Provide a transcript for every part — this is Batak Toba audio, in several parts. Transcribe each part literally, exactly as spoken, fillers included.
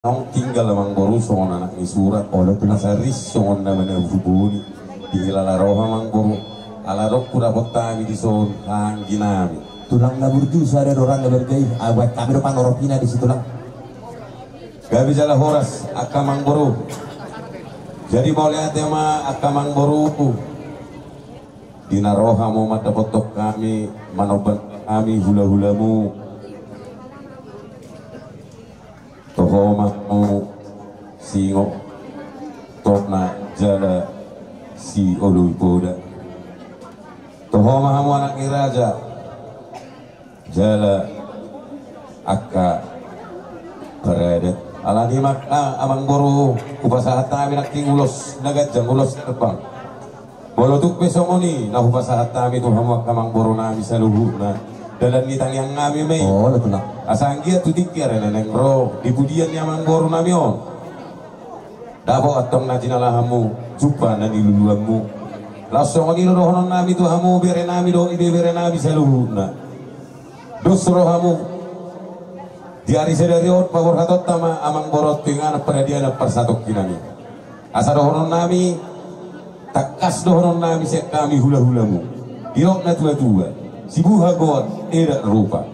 Naung tinggal amangboru songon anak ni surat. Olo, tulang. Asa ris songon na manaburbuni. Dihilala roha amangboru. Ala adong hudapot hami dison hahaangginami. Tulang na burju sada do ra na bergei. Abat hami do panoropina disi, tulang. Gabe jala horas angka amangboru. Jadi mauliate ma angka amangboru. Di na ro hamu mandapothon hami, manomba hami hulahulamu. Toho ma hamu singo, tona jala sioloi poda. Toho ma hamu anak ni raja jala angka paradat. Alani i ma, ah, amangboru, hupasahat hami nangkin ulos na ganjang, ulos herbang. Molo tung pe songon i na hupasahat hami tu hamu angka amangborunami saluhutna, dalan ni tangiangnami ma i. Olo, tulang. Asa anggiat tu tingki ari na naeng ro di pudian ni amangborunami on, dapot antong na jinalahanmu, jumpa na niluluanmu. Laos songon i do dohononnami tu hamu berenami dohot ibeberenami saluhutna. Dos rohamu. Di ari sadari on paborhatonta ma amangboru on tu inganan paradianan parsatongkinan i. Asa dohononnami, tangkas dohononnami sian hami hulahulamu. Didok natuatua, sibuha goar eda rupa.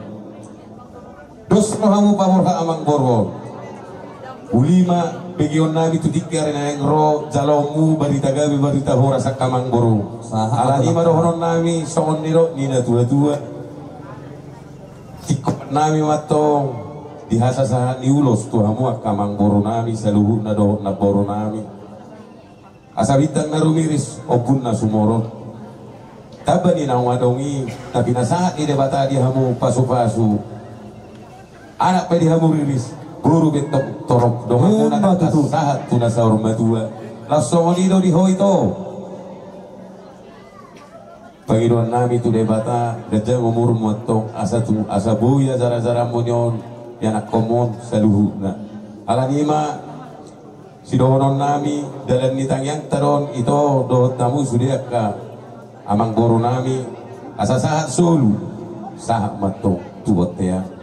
Dos rohamu paborhat amangboru on. Uli ma begeonnami tu tingki ari na naeng ro jaloonmu barita gabe barita horas angka amangboru. Sahat. Alani i ma dohononnami songon nidok ni natuatua. Singkopannami ma antong di hasasahat ni ulos tu hamu angka amangborunami saluhutna dohot namborunami. Asa bintang na rumiris ombun na sumorop. Tamba ni naung adong i na pinasahat ni Debata di hamu pasupasu. Anak pe di hamu riris, boru pe antong torop, donganmuna na sahat tu na saur matua. Laos songon i do di ho ito. Pangidoannami tu Debata, ganjang umurmu antong, asa tu, asa boi ajarajaranmu on ianakkonmu on saluhutna. Alani i ma sidohononnami, dalan ni tangiangta do on ito dohot hamu sude angka amangborunami, asa sahat solu, sahat ma antong tu bontean.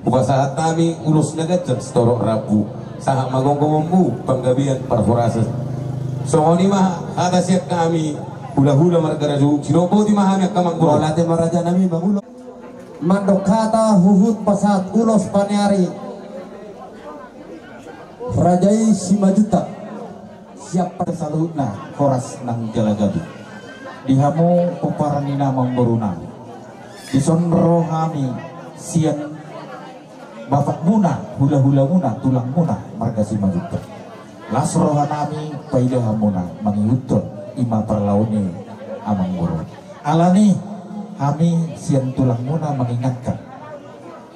Hupasahat hami ulos na ganjang sitorop rambu, sahat ma gomgomonmu panggabean parhorasan. Songon i ma hata sian hami hulahula marga Raja Guguk, sidok boti ma hami angka amangboru. Mauliate ma rajanami, mangulo. Mandok hata huhut pasahat ulos paneari Raja i Simanjuntak. Siap pada saluhutna, horas nang jala gabe. Di hamu pomparan ni amangborunami, dison ro hami sian bapakmuna, hulahulamuna, tulangmuna marga Simanjuntak. Las rohanami paida hamuna mangihuthon i ma parlao ni amangboru. Alani i hami sian tulangmuna mangingatkan.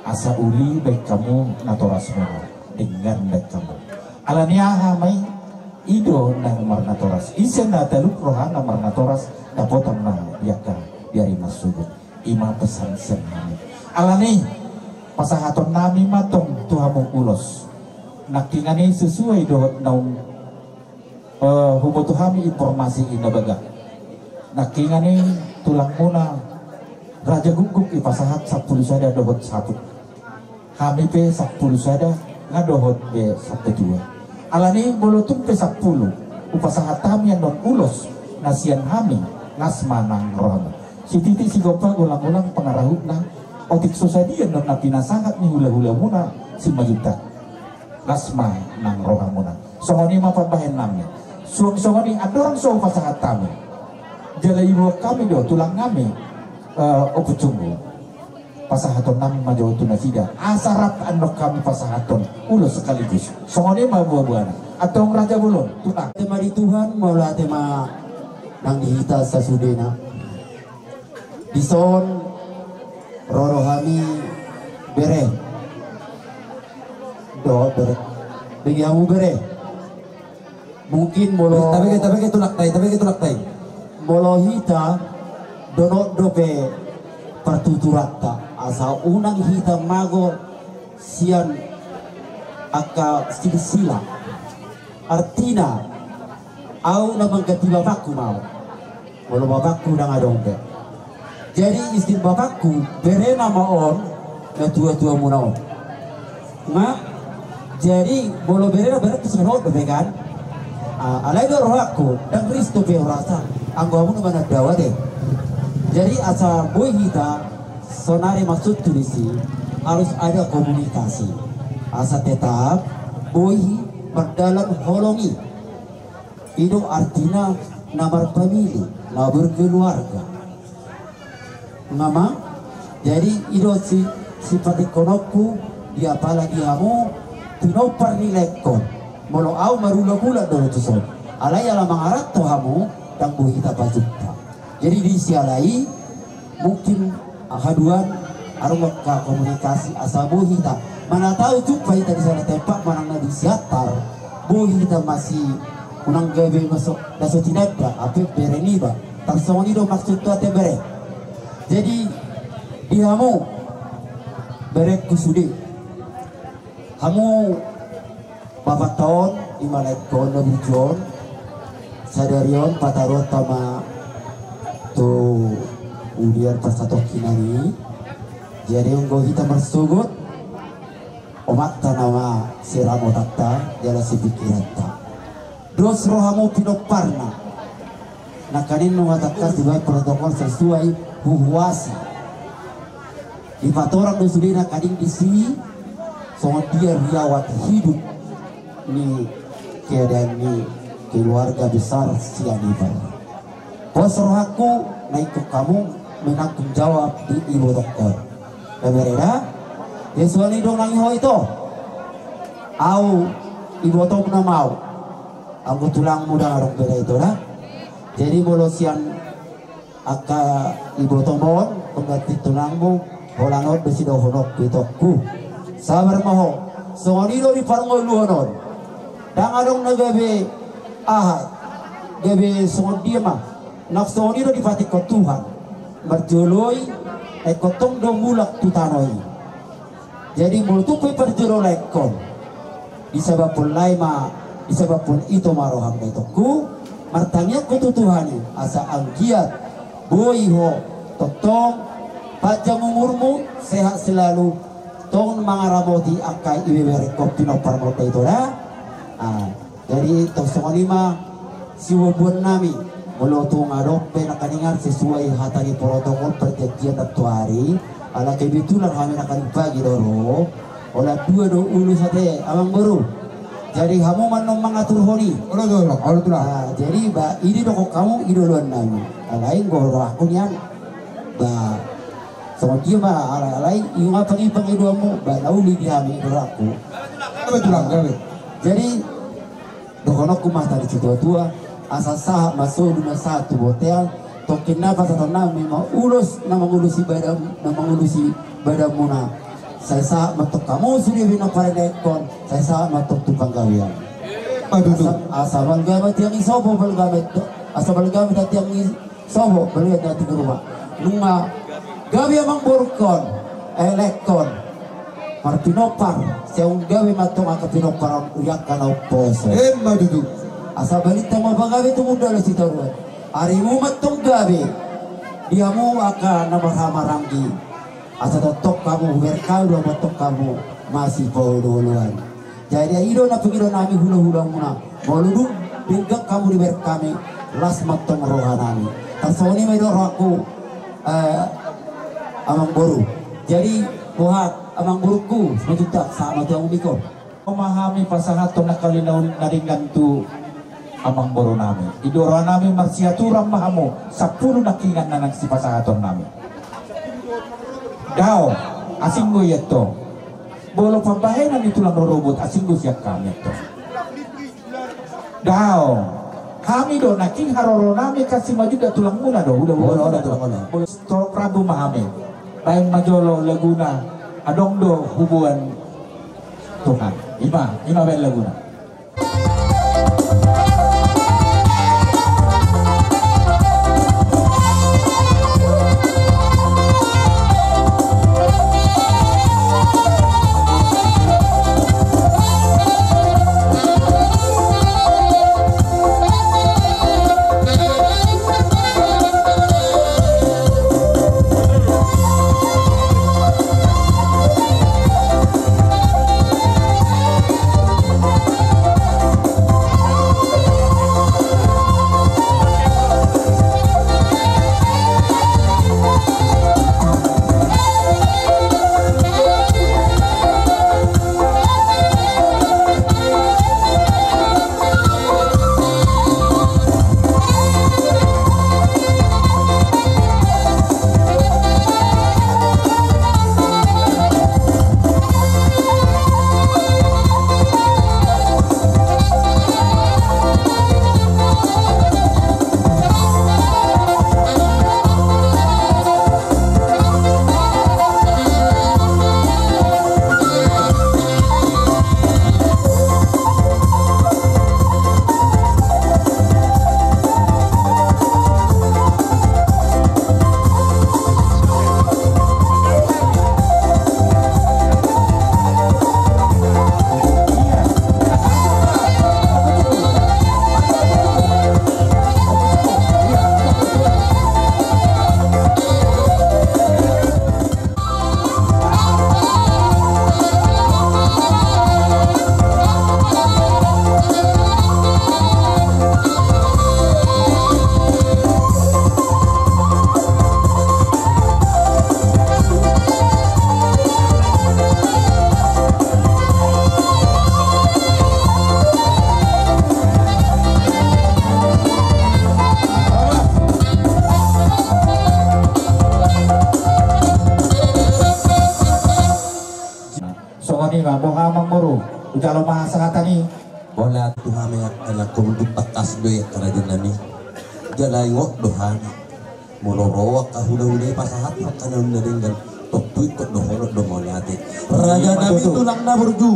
Asa uli baen hamu natorasmuna, denggan baen hamu. Alani aha ma i? I do naeng marnatoras. Ise na talup rohana marnatoras, dapotan ma di angka di ari marsogot. I ma pesan sian hami. Alani i pasahatonnami ma antong tu hamu ulos. Nangkiningan i sesuai dohot naung Eh, huboto hami informasi i na bagak. Nangkiningan i tulangmuna Raja Guguk i pasahat sampulu sada dohot saput. Hami pe sampulu sada nga dohot be sampulu dua. Alani i molo tung pe sampulu, hupasahat hami annon ulos na sian hami, las ma nang rohamu. Sititi sigompa golang-golang pangarahutna, otik so sadia annon na pinasahat ni hulahulamuna Simanjuntak. Las ma nang rohamuna. Songon i ma pambahenannami. Suang songon i andorang so hupasahat hami, jala iboan hami do tulangnami, eh, Ompu Jumbo. Pasahatonnami ma jo tu nasida. Asa rap annon hami pasahathon ulos sekaligus. Songon i ma buabuana. Antong Raja Bolon, tulang. Mauliate ma di Tuhan, mauliate ma nang di hita sasudena. Dison ro do hami bere. Do bere. Bege hamu bere. Mungkin molo tabege, tabege tulang tai, tabege tulang tai. Molo hita donok dope partuturanta asa unang hita mago sian angka silsila. Artina, au na mangganti bapakku ma au. Molo bapakku ndang adong be. Jadi istri bapakku, berena ma on, natuatuamuna on. Nga, Jadi molo berena berarti songon on dope kan. Ah, alai do rohangku, ndang ris dope hurasa anggo hamu na manandaon ate. Jadi asa boi hita sonari masuk tu disi, harus ada komunikasi. Asa tetap boi mardalan holong i. I do artina na marpamili, na berkeluarga. Nga ma, jadi i do si, sipatikkononku di apala di hamu pinompar ni laengkon. Molo au marulakulak do tuson. Alai ala mangaranto hamu, ndang boi hita pajumpa. Jadi di siala i, mungkin haduan adong angka komunikasi asa boi hita. Mana tau jumpa hita di sada tempat manang na di Siantar. Boi hita masi unang gabe maso, na so tinanda, hape bere niba. Tarsongon i do maksudhu ate bere. Jadi di hamu berengku sude. Hamu bapanta on, i ma laengkon na burju on, sadari on pataruhon ta ma tu udian parsatongkinan i. Jadi anggo hita marsogot, omanta nama siramotanta jala sipikiranta. Dos rohamu pinomparna. Nangkaning nunga tangkas dibaen protokol sesuai huhuasi. Dipatorang do sude nangkaning disi songon dia riwayat hidup ni keadaan ni keluarga besar Sianipar. Pos rohangku na ingkon hamu menanggung jawab di ibotongkon. Gabe reda, Yesus ni dong nang i ho ito. Au ibotongmu nama au. Anggo tulangmu ndang adong beda ito da. Jadi molo sian angka ibotongmon, pengganti tulangmu, holan on do sidohononku itongku. Sabar ma ho. Songon i do di parngoluon on. Ndang adong na gabe aha, gabe songon dia ma. Nang songon i do dipatikkon Tuhan. Marjolo i, ingkon tong do mulak tu tano i. Jadi molo tung pe parjolo laengkon, disababhon lae ma, disababhon ito ma roham da itongku, martangiangku tu Tuhan i asa anggiat boi ho tongtong panjang umurmu, sehat selalu, tong mangaramoti angka ibeberengkon pinomparmon da ito da. Ah. Jadi tong songon i ma siboanboan nami. Molo tung adong pe nangkaningan sesuai hata ni protokol perjanjian na tu ari, ala kebetulan hami nangkaning pagi do ro, holan dua do ulos ate amangboru. Jadi hamu ma annon mangaturhon i. Olo tulang, olo tulang. Ah, jadi ba i didokkon hamu i do oloan nami. Alai anggo rohangku nian ba songon dia ma, alai i nga pangi pangidoanmu ba na uli di hami rohangku. Gabe tulang, gabe. Jadi dohononku ma tadi tu situatua, asa sahat ma solu na sahat tu bontean. Tongkin na pasahatonnami ma ulos na mangulusi badan, na mangulusi badanmuna. Sai sahat ma tong hamu sude pinompar ni laengkon, sai sahat ma tong tu panggabean. Asa, asa balga ma tiang i sopo, balga ma to, asa balga ma tiang i sopo, balga ma tu ruma. Nunga gabe amangborungkon, eh, laengkon. Marpinompar, sai gabe ma tong angka pinompar on di angka na umposo. Emma tutu. Asa balintang ma pagabe tumundalhon sitaruan. Arimu ma tong gabe di hamu angka na marhahamaranggi. Asa tongtong hamu hubereng hami do, tongtong hamu masipaolooloan. Jadi i do na pangidoannami hulahulamuna. Molo dung denggan hamu dibereng hami, las ma tong rohanami. Tarsongon i ma i do rohangku, eh, amangboru. Jadi boha amangborungku, selanjutna sahat ma tu hamu mikon. Ro ma hami pasahathon nangkaning na denggan tu amangborunami. I do rohanami marsiaturan ma hamu sampulu nangkiningan na naeng sipasahatonnami. Daong, asing do i antong. Molo pambahenan ni tulang rorobot, asing do sian hami antong. Daong. Hami do nangkin haroronami kan si Manjuntak tulangmuna do, ula, ula, ula, ula, tulang, ula. Molo torop rambu ma hami. Baen ma jolo laguna, adong do huboan Tuhan. I ma, i ma baen laguna. Mauliate tu hami angka na komun tu tangkas do i angka raja nami. Jala ingot do hami. Molo ro angka hulahula i pasahat angka na uli na denggan. Tong tu ingkon do holan do mauliate. Raja nami tulang na burju.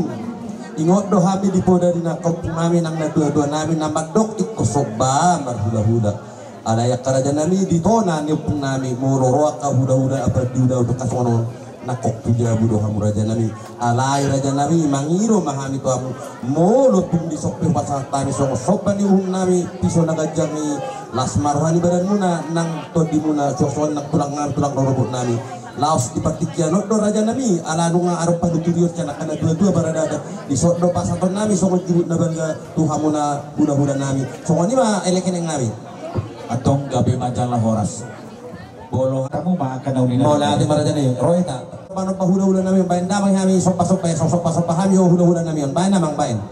Ingot do hami di poda ni angka ompung nami nang na tuatua nami na mandok ingkon somba marhulahula. Alai angka raja nami di tona ni ompung nami molo ro angka hulahula apa di ulaon tangkas on. Nangkok tu jabu do hamu raja nami. Alai raja nami mangido ma hami tu hamu. Molo tung dison pe hupasahat hami songon somba ni uhum nami piso na ganjang i. Las ma roha ni badanmuna nang tondimuna suang songon nang tulang nami tulang rorobot nami. Laos di partingkian on do raja nami ala nunga adong panuturion sian angka na tuatua baradada. Dison do pasahaton nami songon jubut na balga tu hamuna hulahula nami. Songon i ma elekelek nami. Antong gabe ma jala horas. Molo hamu ma angka na uli na. Molo hami ma raja nami ro hita. Manomba hulahula nami on baen damang hami somba somba i somba somba hami o hulahula nami on baen damang baen.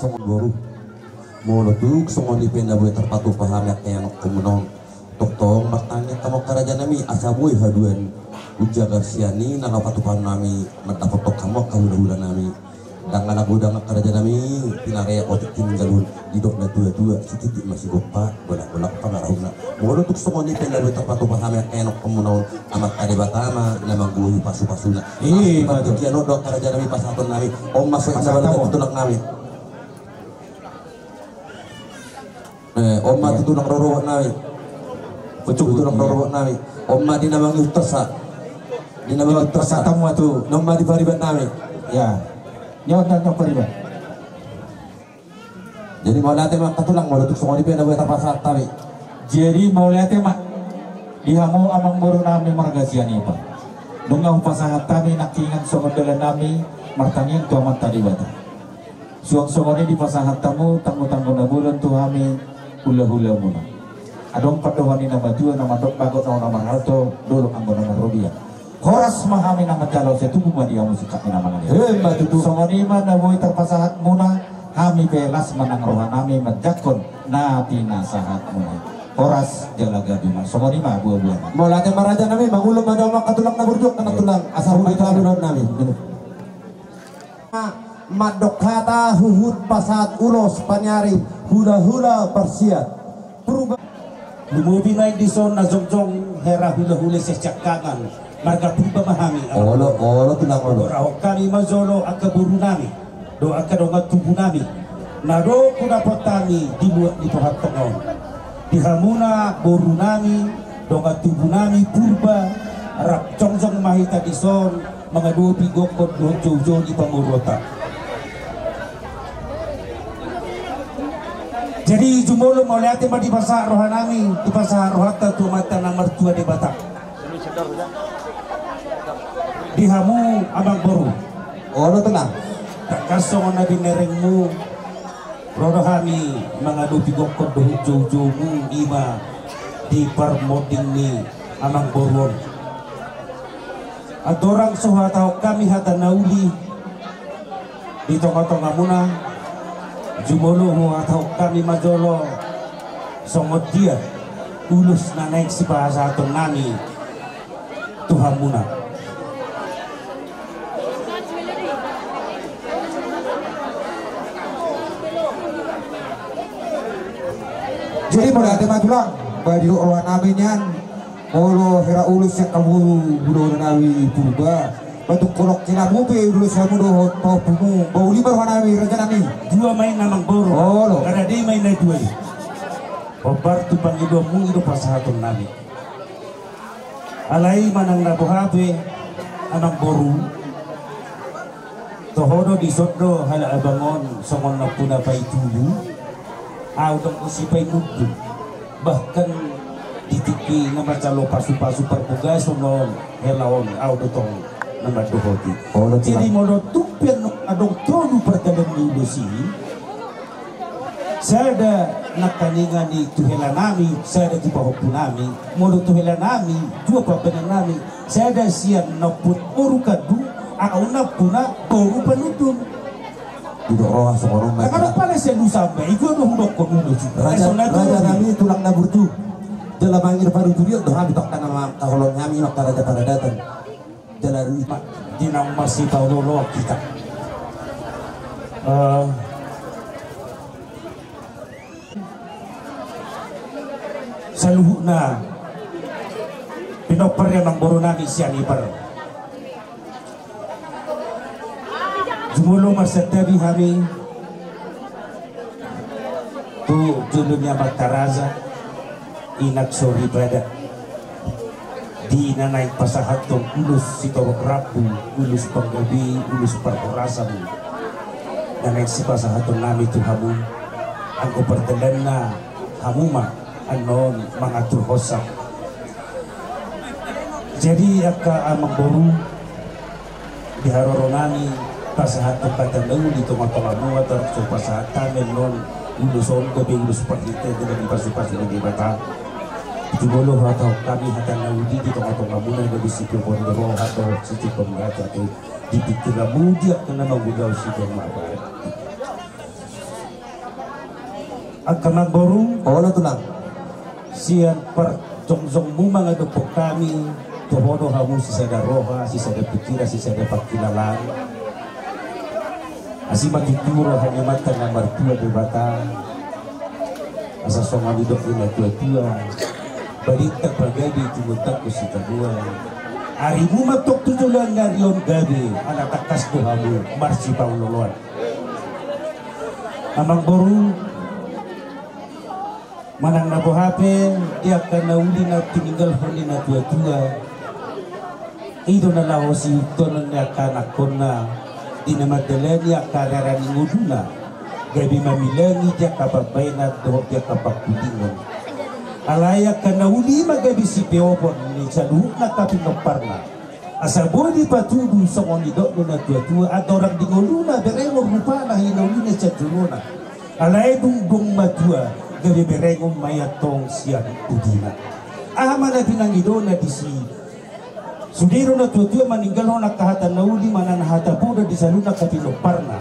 Songon boru. Molo tung songon i pe na boi tarpatupa hami angka ianakkonmuna on. Tongtong martangiang hamu angka raja nami asa boi haduan. Ujagar sian i na laho patupaon nami mandapothon hamu angka hulahula nami. Ndang ala godang angka raja nami. Pinarea otik tininggalhon didok na tuatua sititi masigompa golanggolang pangarahutna. Molo tung songon i pe na boi tarpatupa hami angka ianakkonmuna on. Amanta Debata ma na manggohi pasupasuna. Ima tutu. Angka raja nami pasahaton nami. On ma so i na balga tu tulang nami. Eh, on ma tu tulang rorobot nami. Pucuk tulang rorobot nami. On ma di na mangihuthon sa. Di na mangihuthon sa. Tamu atu. On ma di pariban nami. Ya. Nyot nyot pariban. Jadi mauliate ma angka tulang molo tung songon i pe na boi tarpasahat hami. Jadi mauliate ma di hamu amangboru nami marga Sianipa. Nunga hupasahat hami nangkingan songon dalan nami martangiang tu Amanta Debata. Suang songon i dipasahat hamu tanggutanggu na bolon tu hami hulahulamuna. Adong pandohan ni na matua na mandok bagot na marhalto dolok anggo na marrobean. Horas ma hami na manjalo sai tubu ma di hamu singkat ni na mangalean. Ima tutu. Songon i ma na boi tarpasahat muna hami pe las ma nang roha nami manjangkon na pinasahat muna i. Horas jala gabe ma songon i ma buabuana. Mauliate ma raja nami mangulon ma jolo angka tulang na burju angka na tulang asa hudai tu hami dohot nami. Mandok hata huhut pasahat ulos paniari hulahula parsiat. Purba. Lumobi nai dison na jongjong hera hulahula sian siangkangan marga Purba ma hami. Olo olo tulang olo. Borahon hami ma jolo angka boru nami dohot angka dongan tubu nami na dohot hudapot hami di luat ni pahantongon. Di hamuna boru nami dongan tubu nami Purba rap jongjong ma hita dison mangadopi gokhon dohot joujou ni pamoruonta. Jadi jumolo mauliate ma dipasahat roha nami dipasahat rohanta tu Amanta na martua Debata. Di hamu amangboru. Olo tulang. Tangkas songon na binerengmu. Ro do hami mangadopi gokhon dohot joujoumu ima di parmonding ni amangboru on. Andorang so huhatahon hami hata na uli di tongatongamuna, jumolo huhatahon hami ma jolo songon dia ulos na naeng sipasahaton nami tu hamuna. Jadi molo ate ma tulang, ba didok roha nami nian, molo hera ulos sian hamu hulahula nami Purba, ba tung holong hinamu pe ulos hamu dohot pahompumu, ba uli ma roha nami raja nami. Dua ma i amang boru. Olo. Rade ma i na dua i. Hombar tu pangidoanmu i do pasahaton nami. Alai manang na boha pe amang boru, toho do dison do halak abang on songon nampuna paitubu, ahu do sipaimundun. Bahkan di tingki na mansai pasupasu parbogason on hela on ahu do tong na mandohoti. Jadi molo tung pe adong tolu pardalan ni ulos i, sada nangkaningan i tu hela nami, sada tu pahompu nami, molo tu hela nami, dua pambahenan nami, sada sian nampuna boru kandung, ahu nampuna boru panundun. Didok roha songon on ma. Nang adong pala sian usambe, i dua do hudokkon ulos i. Raja, raja nami tulang na burju. Jala mangihut panuturion do hami tu angka na mangkaholongi hami, angka raja paradatan. Jala rui ma di naung marsipaolooloan hita. Eh, saluhutna pinompar ni amang boru nami sian Ipar. Jumolo marsantabi hami tu jolo ni amanta raja, inang soripada, di na naeng pasahathon ulos sitorop rambu, ulos panggabean, ulos parhorasan. Na naeng sipasahaton nami tu hamu, anggo pardalanna hamu ma annon mangaturhon. Jadi angka amang boru, di haroro nami pasahathon hata na uli di tongatongamu, asa tung so pasahat hami annon ulos on gabe ulos parhitean di na dipasupasu ni Debata. Jumolo huhatahon hami hata na uli di tongatongamuna gabe sipeopon ni roha dohot sitimpang ni hata tu di pingkiranmu di angka na mangulahon sidang mabar. Angka amang boru. Olo tulang. Sian parjongjongmu mangadophon hami, toho do hamu sisada roha, sisada pingkiran, sisada pangkilalaan. Asi ma tutu roha ni Amanta na martua Debata. Asa songon nidok ni natuatua, balintang ma gabe, tumundalhon sitadoan. Arimu ma tong tu joloan ni ari on gabe, ala tangkas do hamu marsipaolooloan. Amang boru, manang na boha pe di angka na uli na tininggalhon ni natuatua, i do na laho siihuthonon ni angka anakkonna di na mandalani angka rara ni ngoluna, gabe mamilangi di angka pambahenan dohot di angka pangkulingon. Alai angka na uli ma gabe sipeopon ni saluhutna angka pinomparna. Asa boi dipatudu songon nidok ni natuatua, andorang di ngoluna berengon rupana, hinaulina sian jolona. Alai dung dung matua, gabe berengon ma i antong sian pudina. Aha ma na pinangidona disi sude ro natuatua maninggalhon angka hata na uli manang hata poda di saluhutna angka pinomparna.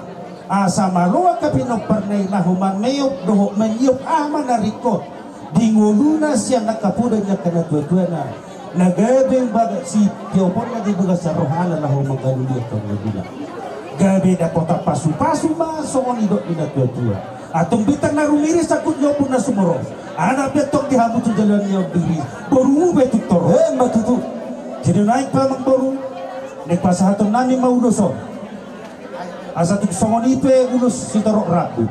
Asa malo angka pinomparna i laho mameop dohot maniop aha ma na ringkot di ngoluna sian angka poda ni angka natuatuana, na gabe bagas sipeoponna di bagasan rohana laho mangkalulut angka ngoluna. Gabe dapotan pasupasu ma songon nidok ni natuatua. Antong bintang na rumiris, sangkut ni ombun na sumorop, anak pe antong di hamu tu joloan ni ombun i, borumu pe tung torop. Emma tutu. Jadi naeng pe amang boru, naeng pasahaton nami ma ulos on. Asa tung songon i pe ulos sitorop rambu.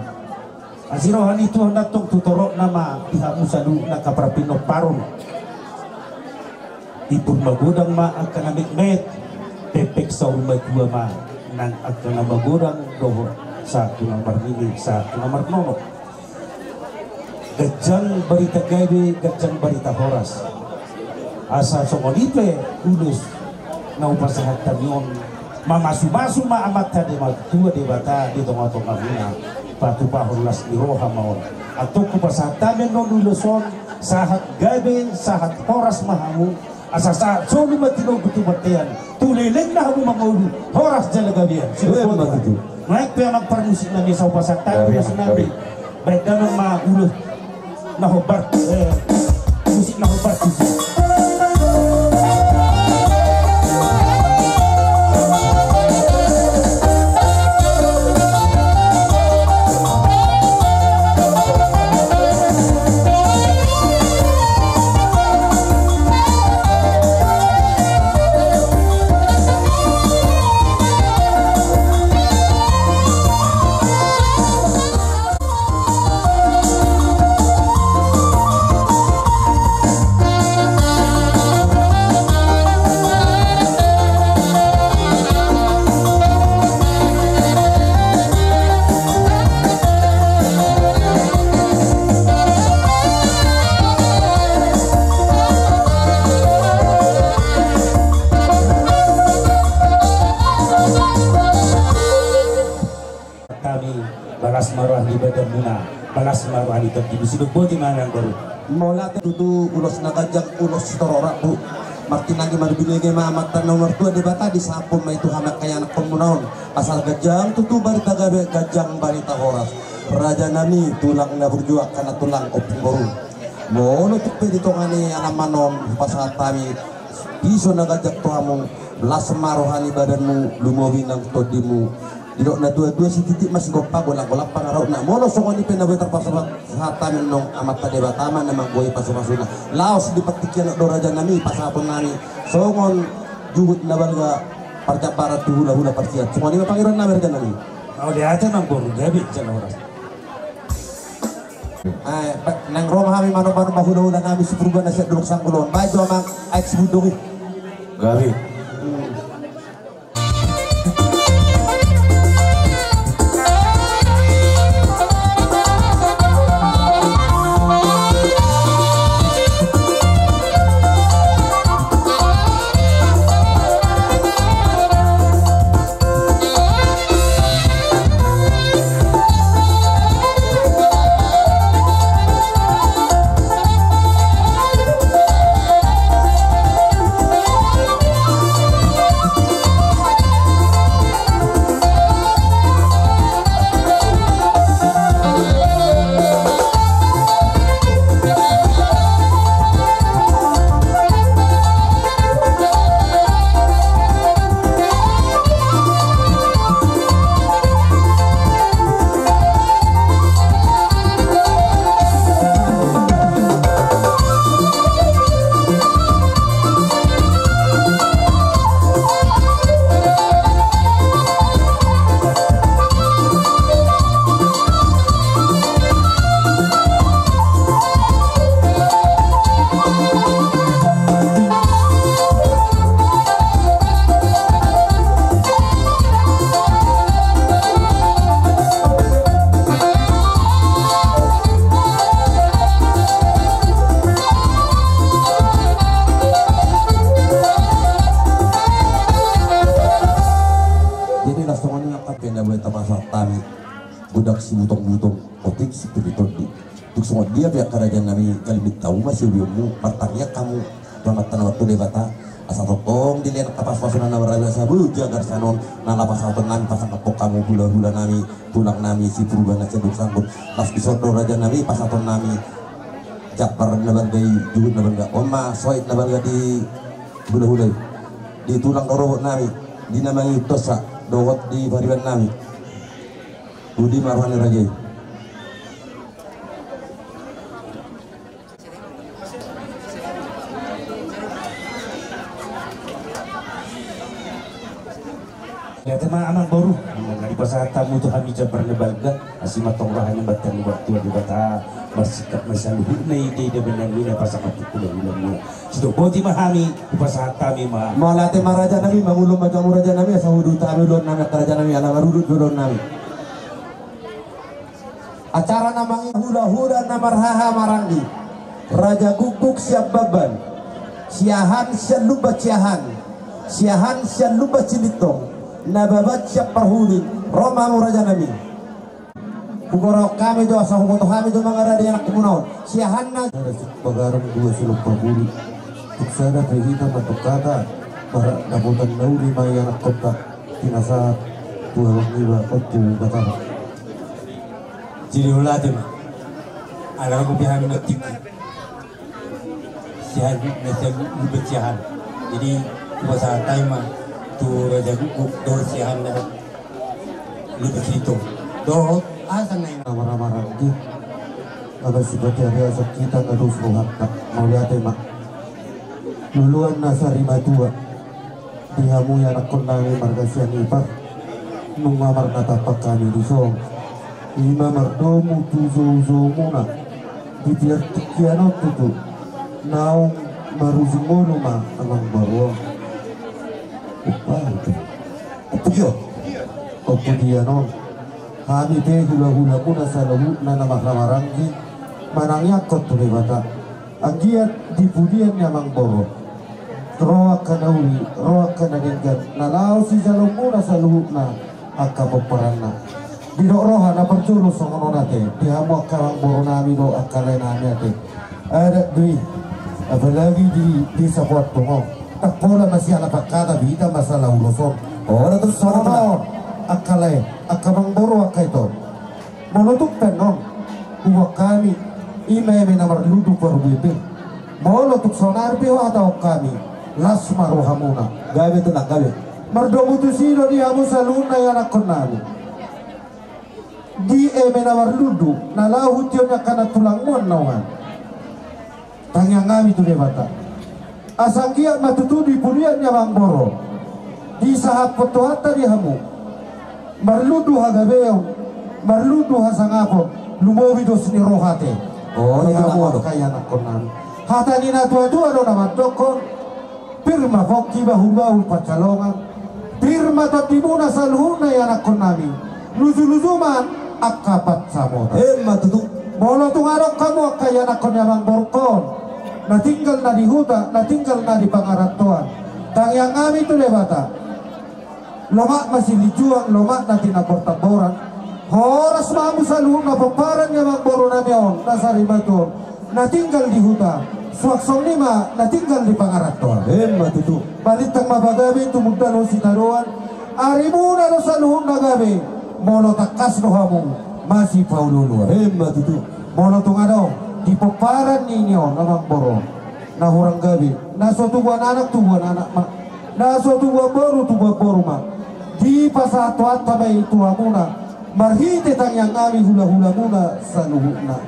Asi roha ni Tuhan antong tu toropna ma di hamu saluhutna angka parpinomparon. Imbur magodang ma angka na metmet, pepek saur matua ma nang angka na magodang dohot sahat tu na marnini, sahat tu na marnono. Ganjang barita gabe, ganjang barita horas. Asa songon i pe ulos na hupasahat hami on, mamasumasu ma Amanta Debata, Debata di tongatongamuna, patupahon las ni roha ma on. Antong hupasahat hami annon ulos on, sahat gabe, sahat horas ma hamu, asa sahat solu ma tinogu tu bontean, tu lelengna hamu mangolu, horas jala gabean. Emma tutu. Naeng pe amang parmusik nami, asa hupasahat hami ulos nami. Baen damang ma ulos na hombar, eh, musik na hombar tusi. Sidok boti ma amang boru. Mauliate. Tutu ulos na ganjang, ulos sitorop rambu. Martinangi marbinege ma amanta na martua Debata, disahaphon ma i tu hami angka ianakhonmuna on. Asal ganjang tutu barita gabe, ganjang barita horas. Raja nami, tulang na burju, angka na tulang ompung boru. Molo tung pe di tonga ni alaman on hupasahat hami piso na ganjang tu hamu, las ma roha ni badanmu, lumobi nang tondimu. Didok na tua-tua, sititi ma sigompa, golang-golang pangarahutna. Molo songon i pe na boi tarpasahat hami, nang Amanta Debata ma na manggoi pasu-pasuna. Laos di partingkian on do raja nami pasahaton nami songon juhut na balga parjambaran tu hula-hula parsiat. Songon i ma pangidoan nami raja nami. Mauliate amang boru, gabe jala horas. Ai, ba-, naeng ro ma hami manomba-nomba hula-hula nami si Purba na sian Dolok Sanggul on. Baen jo amang aek sibundung i. Gabe. Hmm. Jadi, las songon i angka pe na boi tapasahat hami. Godang sibutong-butong, otik sipir ni tondi. Tung songon dia pe angka raja nami, galimbit hamu ma siulionmu, martangiang hamu tu Amanta na martua Debata, asa tongtong dilehon angka pasu-pasuna na marraja sabuja garsanon, na laho pasahaton nami pasangap hamu hula-hula nami, tulang nami si Purba na sian Dolok Sanggul. Laos dison do raja nami pasahaton nami jambar na balga i, juhut na balga. On ma soit na balga di hula-hula i, di tulang rorobot nami, di na mangihutkonsa dohot di pariban nami. Uli ma roha ni raja i. Mauliate ma amang boru, nunga dipasahat hamu tu hami jambar na balga, asi ma tong roha ni Amanta na martua Debata, marsingkat ma saluhutna ida-ida bahenanmuna, pasangap hula-hulamuna. Sidok boti ma hami hupasahat hami ma. Mauliate ma raja nami, mangulon ma jo hamu raja nami, asa huduti hami ulaon nami angka raja nami, ala marudut do ulaon nami. Acara na mangihut hula-hula na marhaha maranggi, Raja Guguk sian Bamban, Siahaan sian Lumban Siahaan, Siahaan sian Lumban Silintong, Nababan sian Parhunding, ro ma hamu raja nami. Hugoraon hami jo, asa huboto hami jo mangarade anakmuna on. Siahaan na sada sipagarung dua silompa bulu. Tung sada pe hita mandok hata, mardapotan na uli ma i anakkonta. Pinasahat tu abang iba Ompu Batara. Jadi mauliate ma. Ala gopi hami na tingki. Siahaan na sian Lumban Siahaan. Jadi hupasahat hami ma tu Raja Guguk dohot Siahaan na Lumban Silintong. Dohot asa na i na marhaha maranggi. Asa sipata ari asa hita na dos rohanta. Mauliate ma. Luluan na sarimatua. Di hamu ianakhon nami marga Sianipar, nunga marnatampak hami dison. Ima mardomu tu joujou muna. Di tiar tingkian on tutu naung marujung ngolu ma amang boru on. Ompu dia. Ompu dia non. Hami pe hula-hula muna saluhutna na marhaha maranggi manangiangkon tu Debata. Anggiat di pudian ni amang boru, ro angka na uli, ro angka na denggan, na laho sijaloonmuna saluhutna angka pomparanna. Didok roha na parjolo songon on ate, di hamu angka amangboru nami dohot angka lae nami ate. Adat do i, apalagi di desa Poantung on. Ndang pola masiala pangkataion hita masalah ulos on. Olo, tung songon on, angka lae, angka amangboru, angka ito. Molo tung pe annon huboan hami, i ma eme na marlundu parbue pe. Molo tung saonari pe huhatahon hami, las ma rohamuna. Gabe, tulang, gabe. Mardomu tusi do di hamu saluhutna ianakkon nami. Di eme na marlundu, na laho hution ni angka na tulangmu annon, tangiang hami tu Debata. Asa anggiat ma tutu di pudian ni amangboru on, disahaphon Tuhanta di hamu marlundu hagabeon, marlundu hasangapon, lumobi dos ni roha ate. Oh, di hamu angka ianakkon nami. Hata ni na tuatua do na mandokkon: Pir ma pongki, bahulbahul pansalongan. Pir ma tondimuna saluhutna ianakkon nami. Lujuluju ma angka pansamotan. Emma tutu. Molo tung adong hamu angka ianakkon ni amangborungkon na tinggal na di huta, na tinggal na di pangarantoan, tangiang hami tu Debata. Lomak ma silinjuang, lomak na tinambortamboran. Horas ma hamu saluhutna pomparan ni amangboru nami on na sarimatua on, na tinggal di huta, suang songon i ma na tinggal di pangarantoan. Emma tutu. Balintang ma pagabe tumundalhon sitadoan. Arimuna do saluhutna gabe, molo tangkas do hamu masipaolooloan. Emma tutu. Molo tung adong di pomparan ni i on amangboru, na hurang gabe, na so tubuan anak, tubuan anak ma. Na so tubuan boru, tubuan boru ma. Dipasahat Tuhanta ma i tu hamuna marhite tangiang hami hulahulamuna saluhutna.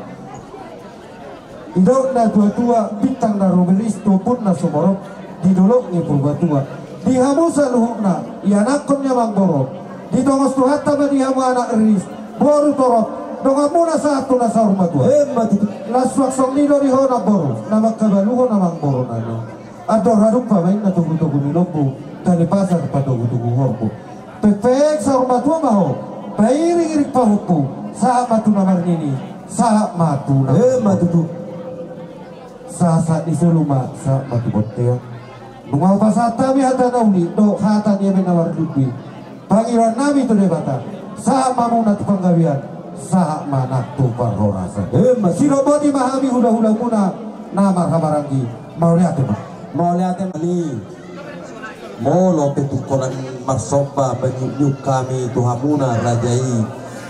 Didok na tuatua: Bintang na rumiris tu ombun na sumorop di dolok ni Purbatua. Di hamu saluhutna ianakkon ni amangboru, ditongos Tuhanta ma di hamu anak riris, boru torop, donganmuna sahat tu na saur matua. Emma tutu. Las suang songon i do di ho namboru, na mangkabaluhon amangboru nami. Andor hadumpang ma inna togutogu ni lombu, tali pasar patogutogu horbo. Pengpeng saur matua ma ho, pairingiring pahompu, sahat ma tu na marnini, sahat ma tu na... Emma tutu. Sahat sahat ni solu ma, sahat ma tu bontean. Nunga hupasahat hami hata na uli dohot hata ni eme na marlundu i, pangidoan nami tu Debata, sahat ma hamuna tu panggabean, sahat ma nang tu parhorasan. Emma tutu. Sidok boti ma hami hulahulamuna na marhahamaranggi. Mauliate ma. Mauliate ma. Ni molo pe tung holan marsomba maniukniuk hami tu hamuna raja i,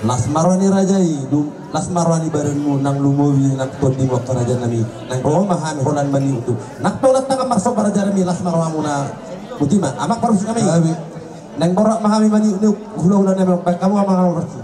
las ma roha ni raja i, las ma roha ni badanmu, nang lumobi nang tondimu angka raja nami. Naeng ro ma hami holan maniukniuk. Nang pe holan tangkas marsomba raja nami, las ma rohamuna. Boti ma, amang parhusip nami. Naeng borhat ma hami maniukniuk hulahula nami, baen hamu amang parhusip.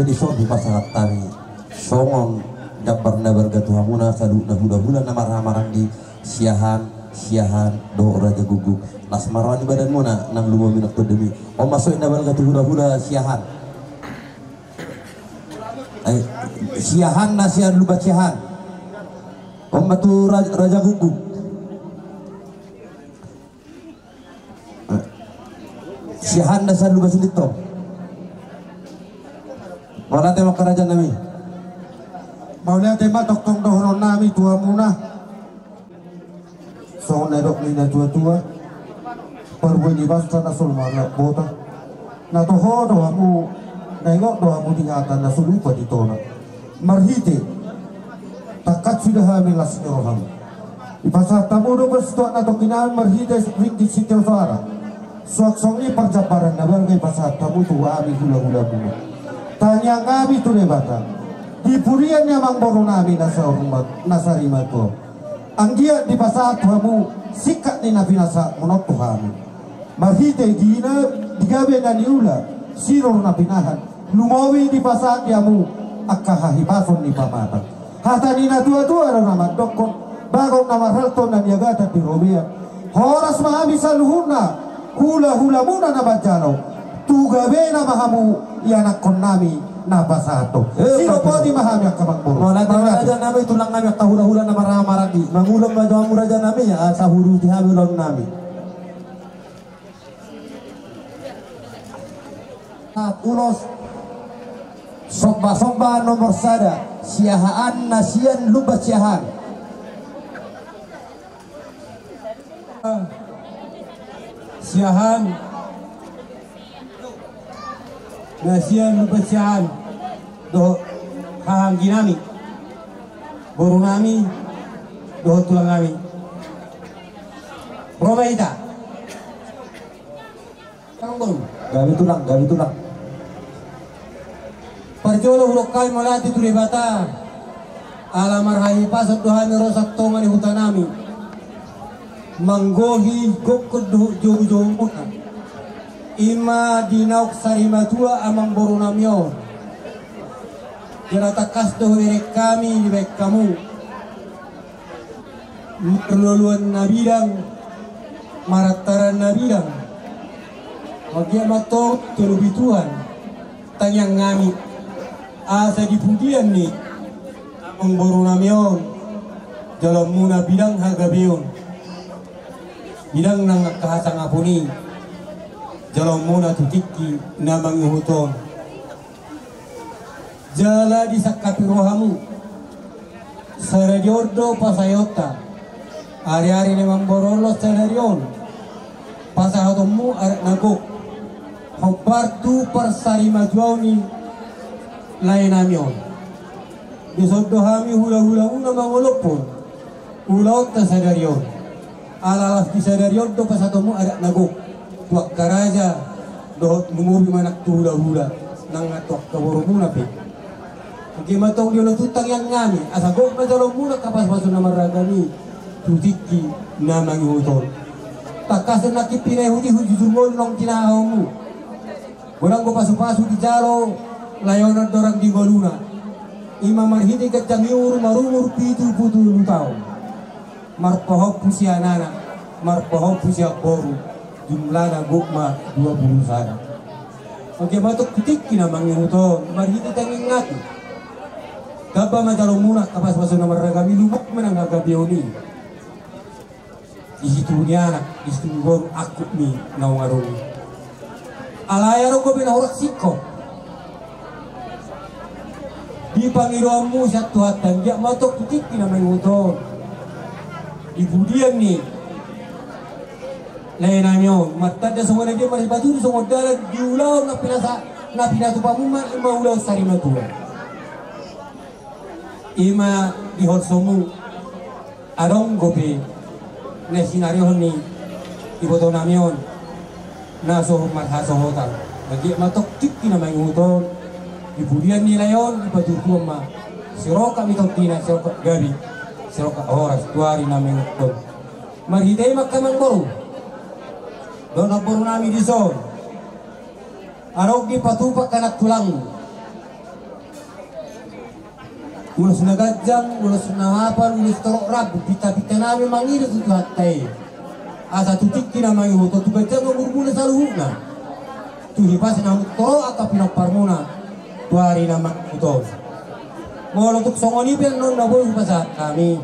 Jadi songon i pasahat hami songon jambar na balga tu hamuna saluhutna hulahula na marhahamaranggi, Siahaan, Siahaan dohot Raja Guguk. Las ma roha ni badanmuna nang lumobi nang tondimi. On ma songon i na balga tu hulahula Siahaan. Eh, Siahaan na sian Lumban Siahaan. On ma tu Ra-, Raja Guguk. Siahaan na sian Lumban Silitong. Mauliate ma angka raja nami. Mauliate ma tongtong dohonon nami tu hamuna. Songon na nidok ni natuatua, parbue ni basa na so lumobi marlak bota. Na toho do hamu, na ingot do hamu di hata na so lupa di tona. Marhite tangkas suda hami las ni roham. Dipasahat hamu do ba situak na tongkin nami marhite ringgit sitio soara. Suang songon i parjambaran na balga dipasahat hamu tu hami hulahulamuna. Tangiang nami tu Debata, di pudian ni amangboru nami na sahurmat, na sarimatua on, anggiat dipasahat tu hamu singkat ni na pinasahatmuna on tu hami. Marhite di na, di gabe na niula, siror na pinahan, lumobi dipasahat di hamu angka hahipason ni pamatang. Hata ni natuatua do na mandokkon, bagot na marhalto na niagatan di robean. Horas ma hami saluhutna hulahulamuna na manjalo, tu gabena ma hamu ianakkon nami na pasahathon. Eh, sidok bagus. Boti ma hami angka amangboru. Mauliate ma raja nami, tulang nami, angka hulahula na marhahamaranggi. Mangulon ma jo hamu raja nami, asa huuduti hami ulaon nami. Ulos sombasomba nomor sada, Siahaan na sian Lumban Siahaan. Siahaan na sian Lumban Siahaan dohot hahaanggi nami, boru nami dohot tulang nami. Ro ma hita. Gabe tulang, gabe tulang. Parjolo hudok hami mauliate tu Debata, ala marhahipason do hami ro sian tonga ni huta nami, manggohi gokhon dohot joujoumuna. I ma di naung sarimatua amangboru nami on. Jala tangkas do hubereng hami dibahen hamu. Marloloan na bidang, marantaran na bidang. Anggiat ma tong tolopi Tuhan tangiang nami, asa di pudian ni amangboru nami on, jaloonmuna bidang hagabeon, bidang nang angka hasangapon i, jaloonmuna tu tingki na mangihut on. Jala disangkapi rohamu. Sadari on do pasahatonta. Ariari ni amangboru on sadari on. Pasahatonmu adat na gok. Hombar tu parsarimatuaon ni lae nami on. Dison do hami hulahulamuna mangolophon ulaonta sadari on. Ala las di sadari on do pasahatonmu adat na gok tu angka raja dohot lumobi ma nang tu hulahula nang tu angka borumuna pe. Anggiat ma tong di olo tu tangiang nami, asa gok ma jaloonmuna angka pasupasu na marragam i tu tingki na mangihut on. Tangkas do nangkin pinaihut i hujujur ngolu naung tinahaonmu. Godang do pasupasu dijalo lae on andorang di ngoluna. I ma marhite ganjang ni umur, marumur pitu pulu tolu taon. Marpahompu sian anak, marpahompu sian boru, jumlahna gok ma dua pulu sada. Anggiat ma tong tu tingki na mangihut on, marhite tangiang nami. Gamba ma jaloonmuna angka pasupasu na marragam i, lumobi ma nang hagabeon i. Di situtu ni anak, di situtu ni boru, angkup ni naung adong i. Alai adong dope na hurang singkop di pangidoanmu sian Tuhanta, anggiat ma tong tu tingki na mangihut on. Di pudian ni lae nami on, martanda songon na dia, marhite patudu songon dalan di ulaon na pinasa, na pinatupamu ma, i ma ulaon sarimatua. I ma di holsomu. Adong dope na sinarihon ni iboto nami on na so marhasohotan. Anggiat ma tong tingki na mangihut on, di pudian ni lae on, dipatuduhon ma sirongkap ni tondina, sirongkap gabe, sirongkap horas tu ari na mangihut on. Marhite i ma angka amangboru dohot namboru nami dison. Adong dipatupa angka nantulangmu. Ulos na ganjang, ulos na hapal, ulos torop rambu, pinta-pinta nami mangido tu Tuhanta i. Asa tu tingki na mangihut on tu ganjang umurmuna saluhutna. Tu hipas na torop angka pinomparmuna tu ari na mangihut on. Molo tung songon i pe annon na boi hupasahat hami.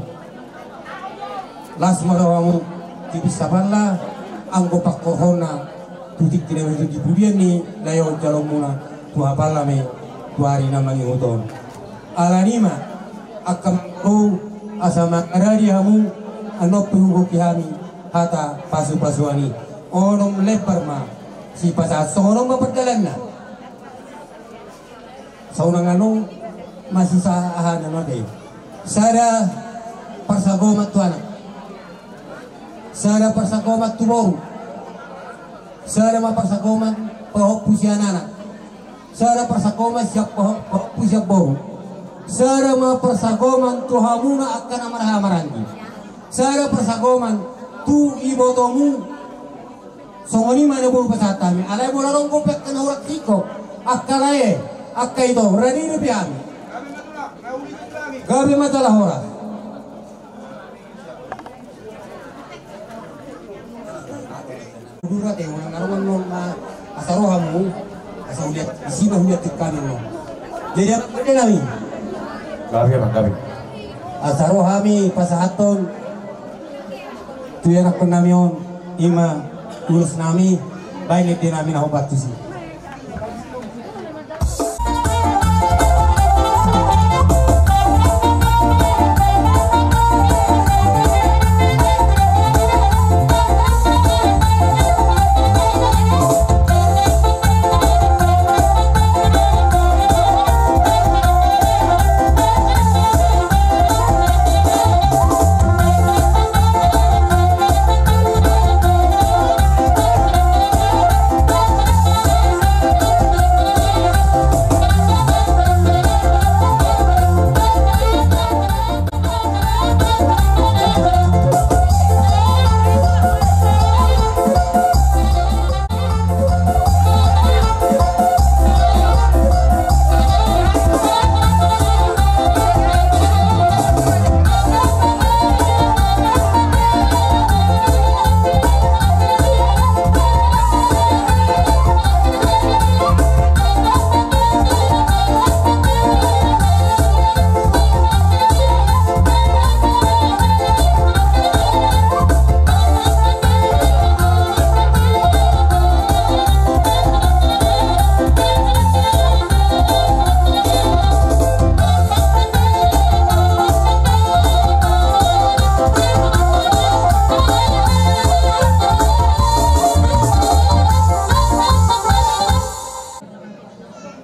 Las ma rohamu, tipis hapalna, anggo pangkorhonna tu tingki na mangihut di pudian ni lae on jaloonmuna, tu hapalna ma i tu ari na mangihut on. Alani i ma, angka mangkorou, asa mangaradi hamu, annon pe hugohi hami hata pasu-pasuan i. Onom lembar ma sipasahat, songon on ma pardalanna. Saunang annon masisa aha na nate. Sada parsagoman tu anak. Sada parsagoman tu boru. Sada ma parsagoman pahompu sian anak. Sada parsagoman sian paho-, pahompu sian boru. Sada ma parsagoman tu hamuna angka na marhaha maranggi. Sada parsagoman tu ibotomu. Songon i ma na boi hupasahat hami. Alai molo adong dope angka na hurang singkop, angka lae, angka ito, rade dope hami. Gabe ma jala horas. Udur ate, unang na roman non ma asa rohamu, asa huliat, isi ma huliat tu hami non. Jadi apa kata nami? Gabe ma, gabe. Asa rohami pasahathon tu ianakhon nami on, i ma ulos nami, baen ende nami na hombar tusi.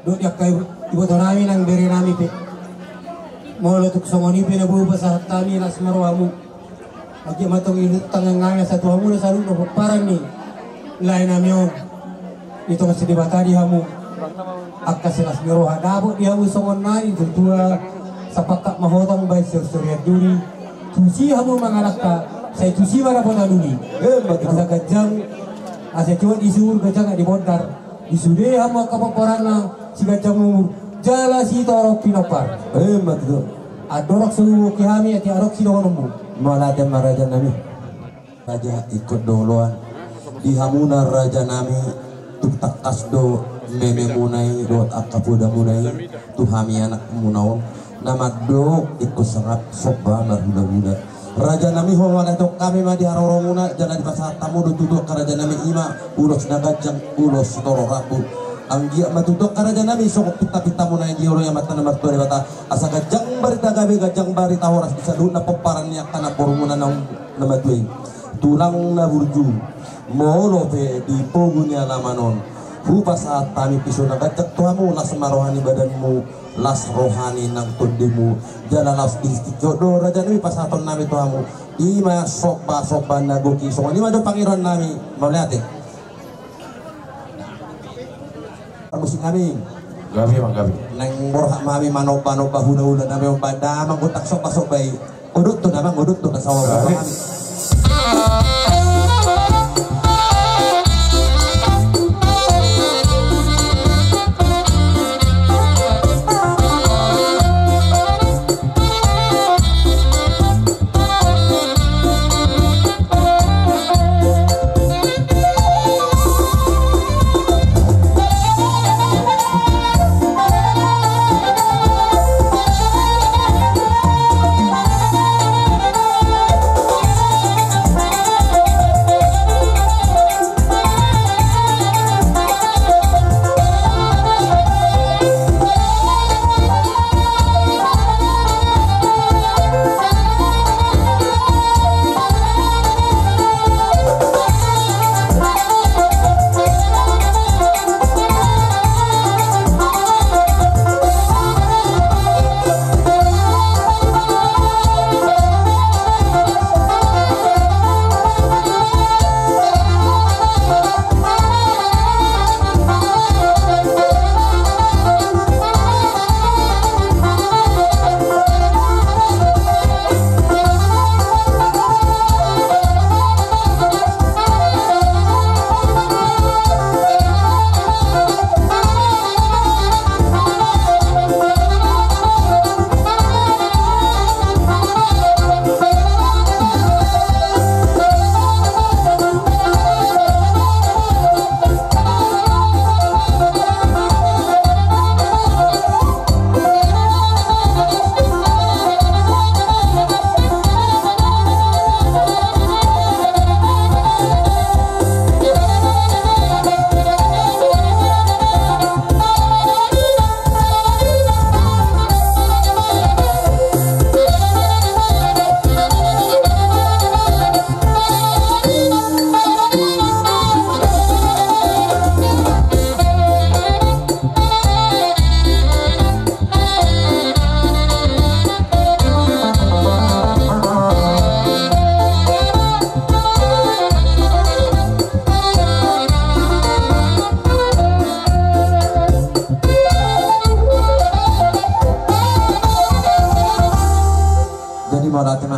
Dohot di angka iboto nami nang bere nami pe. Molo tung songon i pe na boi hupasahat hami, las ma rohamu. Anggiat ma tong ihuthon tangan nami asa tu hamu na saluhutna pomparan ni lae nami on. Ditongos ni Debata di hamu angka silas ni roha, dapot di hamu songon na nidok ni natua-tua, sapangkat mahotang bahen sori-sorian duri. Tusi hamu mangalangka, sai tusi ma dapotan uli. Asa ganjang, asa cuan di suhur, ganjang di bondar. Di sude hamu angka pomparanna, siganjang umur jala sitorop pinompar. Ima tutu. Andorang so hugohi hami, ate, adong sidohononmu. Mauliate ma raja nami. Raja, ingkon do oloan di hamuna raja nami. Tung tangkas do mememuna i dohot angka podamuna i tu hami anakmuna on. Na mandok ingkon sangap somba marhula-hula. Raja nami, ho mauliate hami ma di haroromuna, jala dipasahat hamu do tutu angka raja nami, ima ulos na ganjang, ulos sitorop rambu. Anggiat ma tutu angka raja nami songon pinta-pintamuna i di olo ni Amanta na martua Debata, asa ganjang barita gabe, ganjang barita horas di saluhutna pomparan ni angka namborumuna na matua i. Tulang na burju, molo pe di pogu ni alaman on, hupasahat hami piso na ganjang tu hamu, las ma roha ni badanmu, las roha ni nang tondimu, jala laos di tingki on do raja nami pasahaton nami tu hamu. Ima somba-somba na gok i, songon i ma do pangidoan nami. Mauliate. Parmusik nami. Gabe ma, gabe. Naeng borhat ma hami manomba-nomba hula-hula nami on, ba damang gontang somba-somba i. Odothon damang, odothon na saoba. Gabe.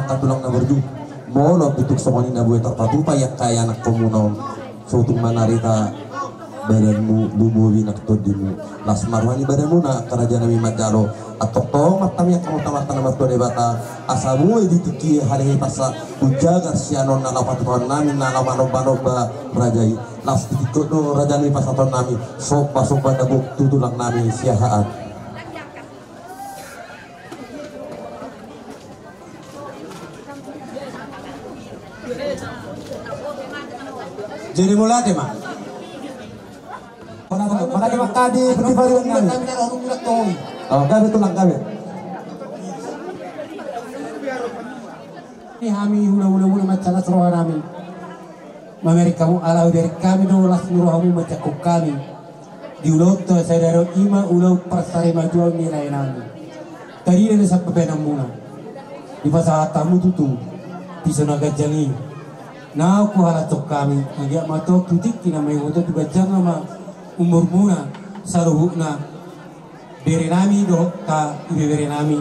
Angka tulang na burju, molo pintu songon i na boi tarpatupa i angka ianakhonmuna on, sotung manarita badanmu, lumobi nang tondimu. Las ma roha ni badanmuna angka raja nami manjalo. Antong tongtong ma hami angka mata-mata na martua Debata, asa boi di tingki i halehe pasa, umjagar sian on na laho patupaonnami na laho manomba-nomba raja i. Las di tingki on do raja nami pasahatonnami somba-somba na gok tu tulang nami Siahaan. Jadi mauliate ma. Mauliate ma angka di Putiparian nami. Oh, gabe tulang, gabe. Ni hami hula-hula muna mansai las roha nami. Mamereng hamu ala hubereng hami do las ni rohamu manjangkon hami. Di ulaonta sadari on i ma ulaon parsarimatua ni lae nami. Tarida do sian pambahenanmuna. Dipasahat hamu tutu piso na ganjang i. Naung huhalashon hami, anggiat ma antong tu tingki na mangihut on tu ganjang ma umurmuna saluhutna. Bere nami dohot angka ibebere nami.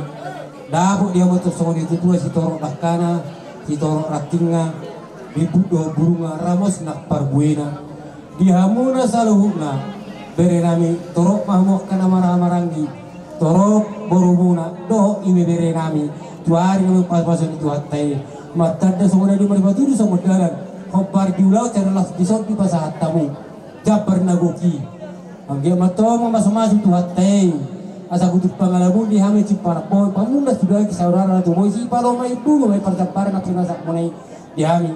Dapot di hamu antong songon i tutu sitorop dangkana, sitorop rantingna, bimbut dohot burungna, ramos nang parbuena. Di hamuna saluhutna bere nami, torop ma hamu angka na marhahamaranggi, torop borumuna dohot ibebere nami. Tu ari na mangihut-ihut ni Tuhanta i, martanda songon na di maripatudu songon dalan, hombar di ulaon sada las dison dipasahat hamu jambar na gok i. Anggiat ma antong mamasumasu Tuhanta i, asa gutut pangalamun di hami, sipanambohon pamundas tu daging saudara na tubu i, sipalomain bulu ma i parjambaran na pinasahonmuna i di hami.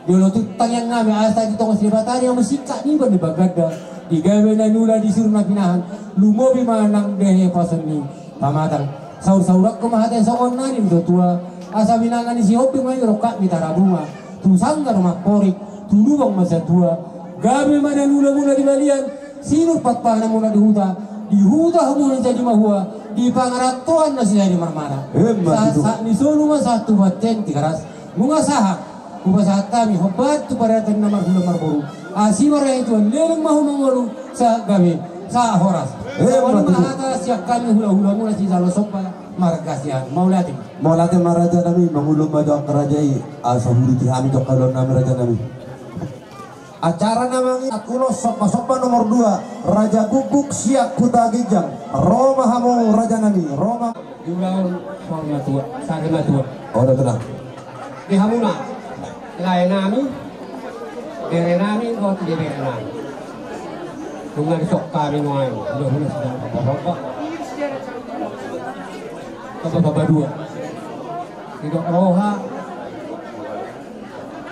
Jolo tu tangiang nami asa di tonga Debata i hamu singkat niba ni baganda, di gabe na niula, di suru na pinahan, lumobi ma nang di hahipason ni pamatang. Saur-sauranku ma hata i songon na nidok ni natua-tua, asa binanga ni Sihombing ma i rongkap ni Tarabunga, tu sanggar ma amporik, tu lubang ma satua. Gabe ma na niulamuna di balian, sinur pangpanganmuna di huta, di huta hamuna jadi mahua, di pangarantoan na so jadi marmara. Emma tutu. Sahat-sahat ni solu ma sahat tu bontean Tigaras. Nunga sahat hupasahat hami hombar tu pariatan na marhula marboru, asi ma roha ni Tuhan, leleng ma hamu mangolu, sahat gabe, sahat horas. Emma tutu. Songon i ma hata sian hami hula-hulamuna sijalo somba marga Siahaan. Mauliate. Mauliate ma raja nami, mangolu ma jo angka raja i, asa huuduti hami jo angka ulaon nami raja nami. Acara na mangido ulos somba-somba nomor dua, Raja Guguk sian Huta Ginjang. Ro ma hamu raja nami, ro ma. Di ulaon saur matua, sari matua. Oh, da tenang. Di hamuna lae nami, bere nami, oh, di bere nami. Nunga dison hami nuaeng, udah, udah, sudah, apa-apa. Apa-apa dua. Didok roha.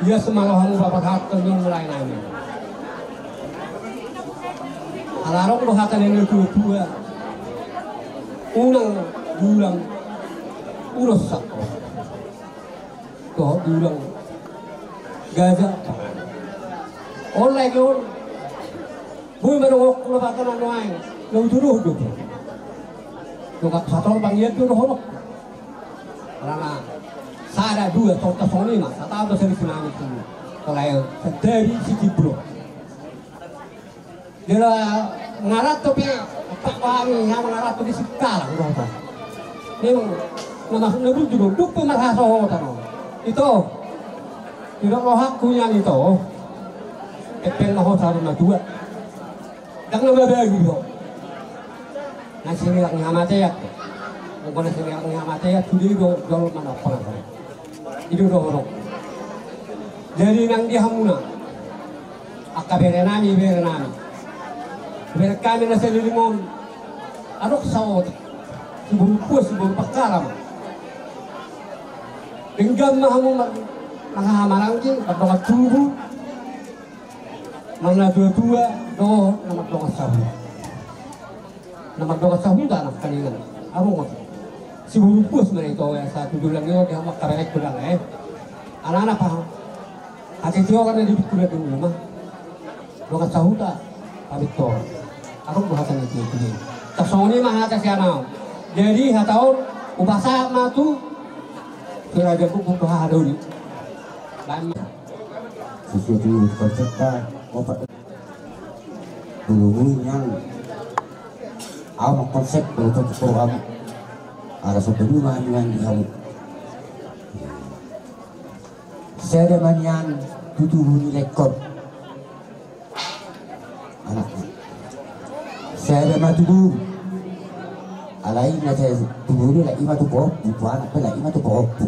Ia sumalaho hamu papasahathon ni lae nami. Ala adong do hata ni na tua-tua. Unang diulang ulos sangkot. Dohot diulang gaja. Olo, olo. Boi ma dohononku na pata na nuaeng, na uju dohot do. Dongan satorbang ia do dohononku. Alana sada dua tonta songon i ma, sataon do sari sinami tu. Kalau sadari sitimbro. Jala ngaranto pe, tak pahami, yang ngaranto di Singkalang dohot. Memang na masuk na burju do, dung pe marhasohotan on. Ito. Didok rohangku nian ito. Epeng ma ho saur matua. Ndang na mabagi ho. Na sinirang ni hamatean. Anggo na sinirang ni hamatean, sude do jolma na pangasa. I do dohononku. Jadi nang di hamuna, angka bere nami, bere nami. Bere nami na saleleng on. Adong saotik. Siboru Puas, siboru Pangkara ma. Denggan ma hamu mar-, marhahamaranggi, mardongan tubu. Nang na tua-tua, dohot na mardongan sahuta. Na mardongan sahuta nangkaningan. Adong on. Siboru Puas ma na ito, ya, satu bulan ni on, dia maka benek bulan, eh. Anak-anak paham. Hati tio kan di bulan dulu, mah. Dongan sahuta, pabintor. Adong do hata ni tua-tua. Tarsongon i ma hata sian ahu. Jadi, hata on, hupasahat ma tu, si Raja Guguk tu hahadoli. Baen ma. Sesuai tu konsepta, opat. Bulu-bulu nian. Au mangkonsep, bulu tu tu hamu. Ala sope dulu ma nian di hamu. Sada ma nian tu tubu ni lengkon. Anak. Sada ma tubu. Alai na sada tubu ni, alai ima tu pahompu, tu anak pe alai ima tu pahompu.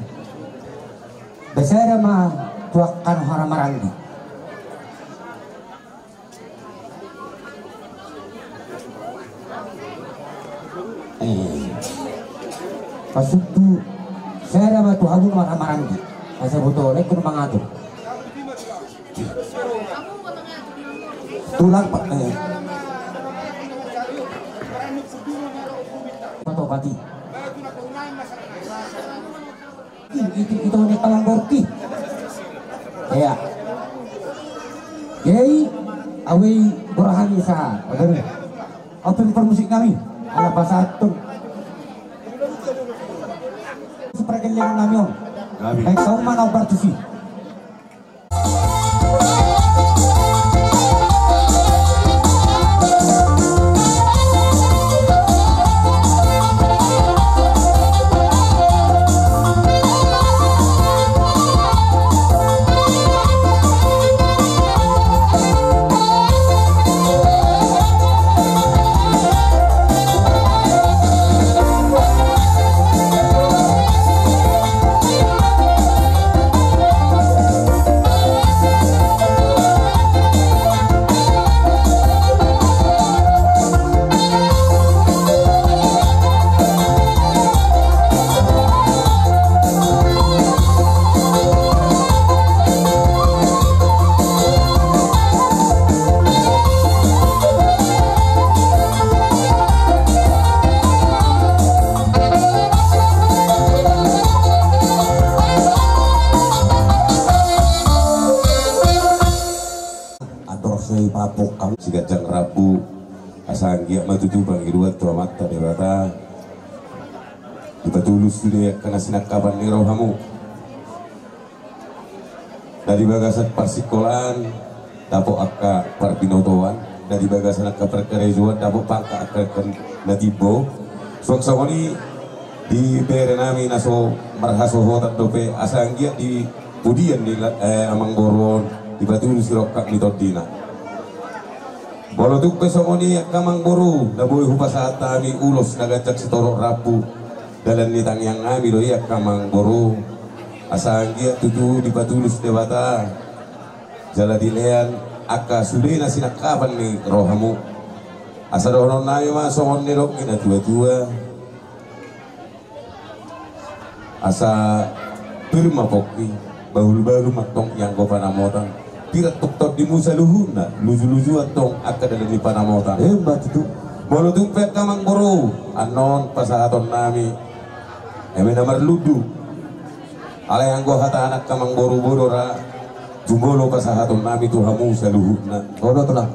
Ba sada ma tu angka na hara maranggi. Eh. Pasuppu sada ma tu hamu na hara maranggi. Asa boto lengkon mangatur. Tulang pa, eh. Patopati. Itu, itu, itu, itu, itu. Iya. Jadi, awe gora hami sa, oke. Open for musik nami. Ala pasahat tu. Pargellengon nami on. Nami. Baik, kau mana obar tusi. Andor sai papok kami. Siganjang rambu. Asa anggiat ma tutu pangidoan tu Amanta Debata. Dipatulus sude angka na sinangkapan ni rohamu. Na di bagasan parsingkolaan, dapot angka parbinotoan, na di bagasan angka parkarejoan, dapot pangka angka, angka na timbo. Suang songon i di bere nami na so marhasohotan dope, asa anggiat di pudian ni la-, eh, amangboru on, dipatulus rongkap ni tondina. Molo tung pe songon i angka amangboru, na boi hupasahat hami ulos na ganjang sitorop rambu. Dalan ni tangiang nami do i angka amangboru. Asa anggiat tutu dipatulus Debata. Jala dilean angka sude na sinangkapan ni rohamu. Asa dohonon nami ma songon nidok ni na tua-tua. Asa pir ma pongki, bahul-bahul ma tong ianggo panamotan. Pir antong tondimu saluhutna, luju-luju antong angka dalan ni panamotan. Emma tutu. Molo tung pe angka amangboru, annon pasahaton nami. Eme na marlundu. Alai anggo hata anak amangboru bodora, jumolo pasahaton nami tu hamu saluhutna. Olo tulang.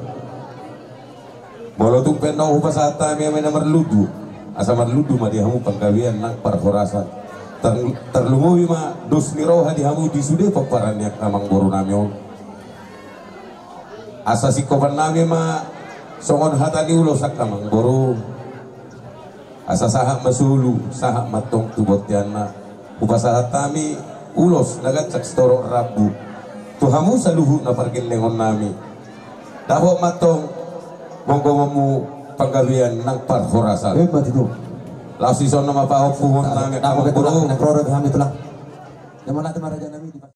Molo tung pe annon hupasahat hami eme na marlundu, asa marlundu ma di hamu panggabean nang parhorasan. Tar-, tarlumobi ma dos ni roha di hamu di sude pomparan ni angka amangboru nami on. Asa singkopan nami ma songon hata ni ulos angka amangboru. Asa sahat ma solu, sahat ma tong tu bonteanna. Hupasahat hami ulos na ganjang sitorop rambu. Tu hamu saluhutna pargellengon nami. Dapot ma tong gomgomonmu panggabean nang parhorasan. Emma tutu. Laos dison nama pahompuhon nami. Dapot amangboru. Nang roro hami tulang. Dia mana tu maraja nami di